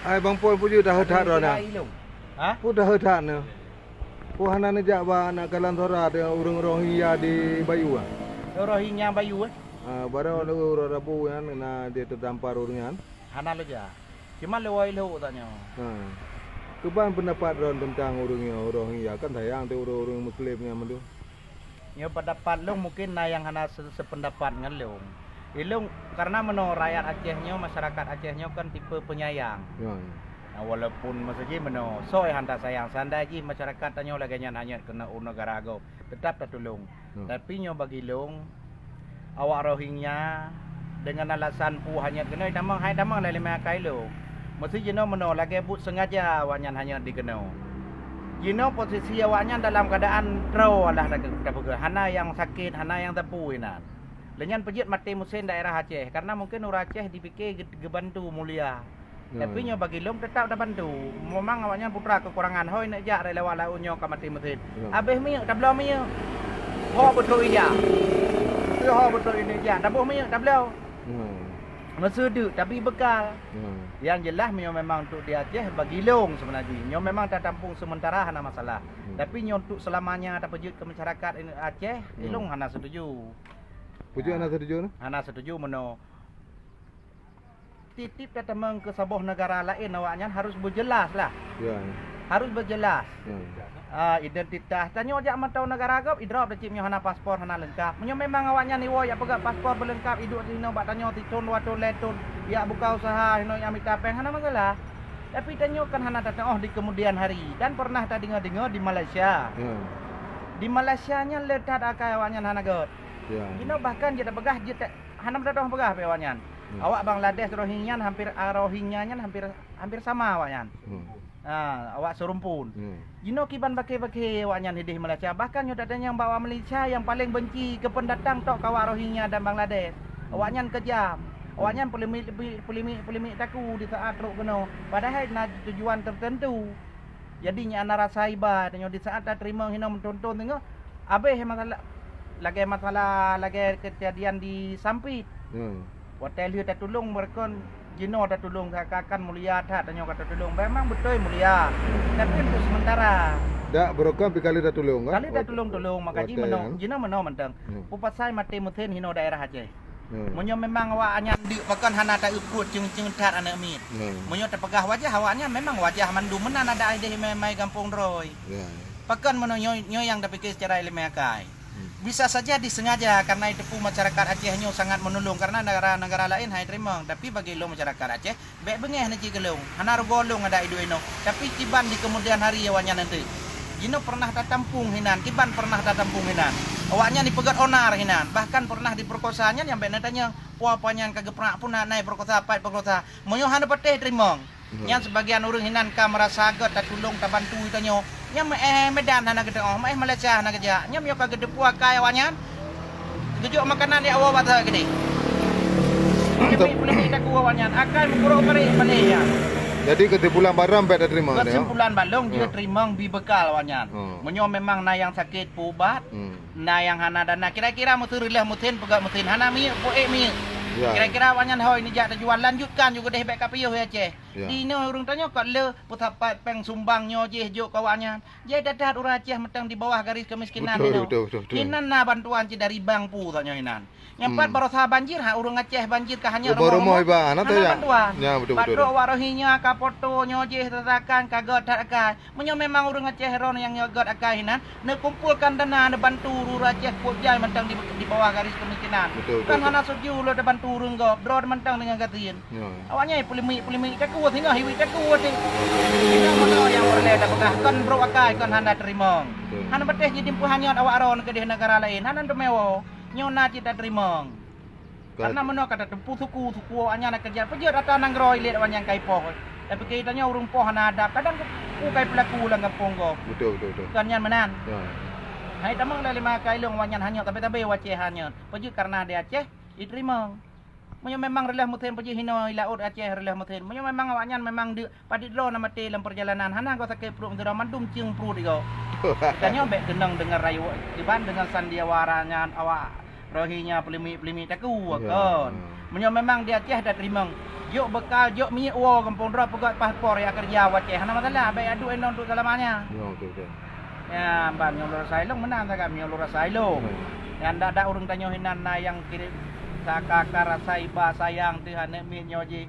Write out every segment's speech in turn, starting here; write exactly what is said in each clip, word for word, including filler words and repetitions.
Hai Bang Pon, peue jeuet daheuet that droeneuh? Ha? Peue daheuet that nyoe? Peue hana neujak bak aneuk kalon Sora teuh ureuëng Rohingya di Bayu, ah? Rohingya Bayu, eh? Ah, barô lôn uroe Rabu nyan na di teudampar ureuëng nyan. Hana lôn jak. Cuma lôn woe lhok tanyoe. Ha. Kiban peundapat droen teuntang ureuëng nyoe Rohingya? Kan sayang teuh ureuëng-ureuëng Muslim nyan mandum. Nyoe peundapat lôn mungken na nyang hana se-, sepeundapat ngon lôn. Ilôn, karena meunoe rakyat Aceh nyoe, masyarakat Aceh nyoe kan tipe penyayang. Ya, ya. Nah, walaupun masa jih meunoe, soe han tasayang, seandai jih masyarakat tanyoe lagée nyan hanyot keuneuk u neugara gob, teutap tatulông. Ya. Tapi nyoe bagi lôn, awak Rohingya deungon alasan peue hanyot keunoe tamong, hai tamong lé limai akai lôn. Meusi jinoe meunoe lagée buet sengaja awaknyan hanyot dikeunoe. Jinoe posisi awaknyan dalam keuadaan troe alah tapeugah, hana nyang sakét, hana nyang teupue inan. Lé nyan peujeuet maté musén daerah Aceh, karena mungken ureuëng Aceh dipike geubantu mulia. Ya, tapi nyoe bagi lôn teutap tabantu. Memang awaknyan putra keukurangan, hôi neuk jak rot lewat laôt nyoe ka maté musén. Ya. Abéh minyeuk, tabloe minyeuk. Ho beutôi ija. Ho beutôi ini ija, taboh minyeuk, tabloe. Ya. Meuseudeuk, tabi beukal. Ya. Yang jelas, nyoe memang untuk di Aceh bagi lôn seubeuna jih. Nyoe memang tatampung sementara hana masalah. Hmm. Tapi nyoe untuk selamanya tapeujeuet keu masyarakat Aceh, hmm, ilôn hana setuju. Peue jeuet hana setuju, nah? Hana setuju meunoe. Tiep-tiep tatamong keu saboh neugara laén awaknyan harus beujeulaih lah. Ya. Harus beujeulaih. Ya. Ah, identitas. Tanyoe jak mantong neugara gob, idrob dah cit nyoe hana paspor, hana leungkap. Meunyoe memang awaknyan iwoe jak peugah paspor beuleungkap, iduek sinoe bak tanyoe sithon, dua thon, lhée thon, jak buka usaha, sinoe jak mita péng, hana masalah. Tapi tanyoe kan hana tateuoh di kemudian hari dan pernah tadeungoe-deungoe di Malaysia. Ya. Di Malaysia nyan le that akai awaknyan hana göt. Ya. Jinoe bahkan jeuet tapeugah jeuet hana meudodoh peugah pih awaknyan. Hmm. Awak Bangladesh Rohingya nyan hampir, ah, Rohingya nyan hampir, hampir sama awaknyan. Hmm. Ha, awak seurumpun. Hmm. Jinoe kiban bakée-bakée awaknyan hideh Malaysia. Bahkan nyoe tatanyong bak awak Malaysia nyang paleng benci keu peundatang tok keu awak Rohingya dan Bangladesh. Hmm. Awaknyan keujam. Hmm. Awaknyan peulimik-limik, peulimik-peulimik taku di saat trok keunoe. Padahai na tujuan teuteuntu. Jadi nyan na rasa iba tanyoe di saat tateurimong hinoe meuthon-thon teungoh abéh masalah, lagée masalah lagée keujadian di Sampit. Hmm. Watée lheueh tatulông beureukon jinoe tatulông seakan-akan mulia that tanyoe ka tatulông. Memang beutôi mulia, tapi untuk sementara. Dak beureukon pih ka lheueh tatulông, kan? Ka lheueh tatulông-tulông, maka jih watée meunoe, nyan, jinoe meunoe mantong. Hmm. Peue pasai maté musén hinoe daerah Aceh. Hmm. Meunyoe memang awaknyan deuk pakon hana ta-eu pruet ceueng-ceueng that aneuk miet. Hmm. Meunyoe tapeugah wajah awaknyan memang wajah mandum meunan adak ideh mai, mai gampông droe. Ya, ya. Pakon meunyoe nyoe, nyoe nyang tapike secara ileumé akai. Hmm. Bisa saja disengaja karena iteupeue masyarakat Aceh nyoe sangat meunulông karena negara-negara laén hai teurimong, tapi bagi lôn masyarakat Aceh Bék beungéh na cit keu lôn, hana rugoe lôn adak iduek inoe, tapi kiban di keumudian hari awaknyan nanti. Jinoe peureunah tatampong hinan, kiban peureunah tatampong hinan. Awaknyan jipeugét onar hinan, bahkan peureunah jipeurkosa, nyan nyang bék na tanyong, peue-peue nyan ka geupeurak puna na jipeurkosa, pat jipeurkosa. Meunyoe hana patéh teurimong, nyan sibagian ureuëng hinan ka meurasa gét tatulông, tabantu tanyoe. Nyan meu-éh Medan hana geuteuoh, meu-éh Malaysia hana geujak. Nyan meunyoe ka geuteupeue akai awaknyan, geujok makanan di awak bata keudeh. Mantap. Puléh-puléh taku awaknyan, akai meukurok bareh balée nyan. Jadi keusimpulan barang bék tateurimong, ya? Keusimpulan balong jeuet teurimong bi beukal awaknyan. Hmm. Meunyoe memang na nyang sakét peuubat, hmm, na nyang hana dana, kira-kira meuseu reuloh meusen peugah meusen, hana minyeuk, peuék minyeuk. Ya. Kira-kira awaknyan hôi neujak teujuan, lanjutkan ju keudeh bék ka piôh ya Aceh. Ya. Di inoe ureuëng tanyoe kot le peusapat péng sumbang nyoe jih jok keu awaknyan. Jai that-that ureuëng Aceh mantong di bawah garis kemiskinan. Betul, betul, betul, betul. Hinan na bantuan cit dari bank pu tanyoe hinan. Nyang pat barosa banjir ha ureuëng Aceh banjir ka hanya rumoh-rumoh iba, hana bantuan. Ya, betul, betul. Pat trok awak Rohingya ka poto nyoe jih tatakan ka gét that akai. Meunyoe memang ureuëng Aceh ron nyang gét akai hinan, neukumpolkan dana neubantu ureuëng Aceh kuat jai mantong di, di bawah garis kemiskinan. Betul, betul, betul. Kan hana setuju lôn tabantu ureuëng gob, droe mantong deungon gatin. Ya. Awaknyan peulimik-peulimik takue singoh hiwit takue teuh. Inong meunoe nyang peureulée tapeugah kon brok akai kon hana teurimong. Betul. Hana patéh jitimpôh hanyot awak ron keudeh negara laén, hana teumé woe. Nyoe na cit tateurimong. Karena meunoe ka tateupeue suku, suku awaknyan na keujat peujeuet rata nanggroe ilét awaknyan ka ipoh. Tapi keu tanyoe ureuëng poh hana adab, kadang ku kai peulaku lam gampông gob. Betul, betul, betul. Kon nyan meunan. Ya. Hai tamong lam limai akai lôn awaknyan hanyot, tapi-tapi wacée hanyot. Peujeuet karena di Aceh iteurimong. Meunyoe memang reuloh meusen peujeuet hinoe i laôt Aceh reuloh meusen. Meunyoe memang awaknyan memang deuk padit droe na maté lam peurjalanan, hana goe sakét pruet meudroe mandum cieng pruet igoe. Tanyoe bék keunong deungon rayu kiban deungon sandiwara nyan awak Rohinya peulimi-peulimi taku, ya, kon. Ya. Meunyoe memang di Aceh dah teurimong, jok bekal, jok minyeuk woe gampông droe, peugöt paspor ya keureuja u Aceh, hana masalah, bèk aduek inong untuk selamanya. Ya, oke, oke. Ya, ban nyoe lôn rasa ilong meunan sagai, nyoe lôn rasa ilong. Ya. Nyang dak-dak ureueng tanyoe hinan na nyang kirém saka-ka rasa iba sayang teuh aneuk miet nyoe jih.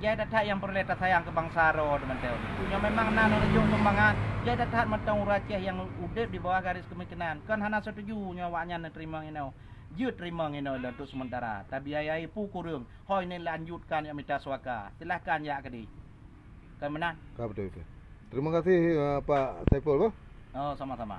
Jai that-that nyang peureulèe tasayang keu bansa droe teuh mantong. Nyoe memang na neureujoh sumbangan, jai that-that mantong ureueng Aceh nyang udép di bawah garis kemiskinan. Kon hana setuju nyoe awaknyan neuteurimong inoe. Jeuet teurimong inoe lôn untuk sementara. Tabiayai peue kureueng, hôi neulanjutkan jak mita suaka. Silahkan jak keudeh. Kon meunan. Ka beutôi, beutôi. Terima kasih, eh, Pak Saiful, boh. Oh, sama-sama.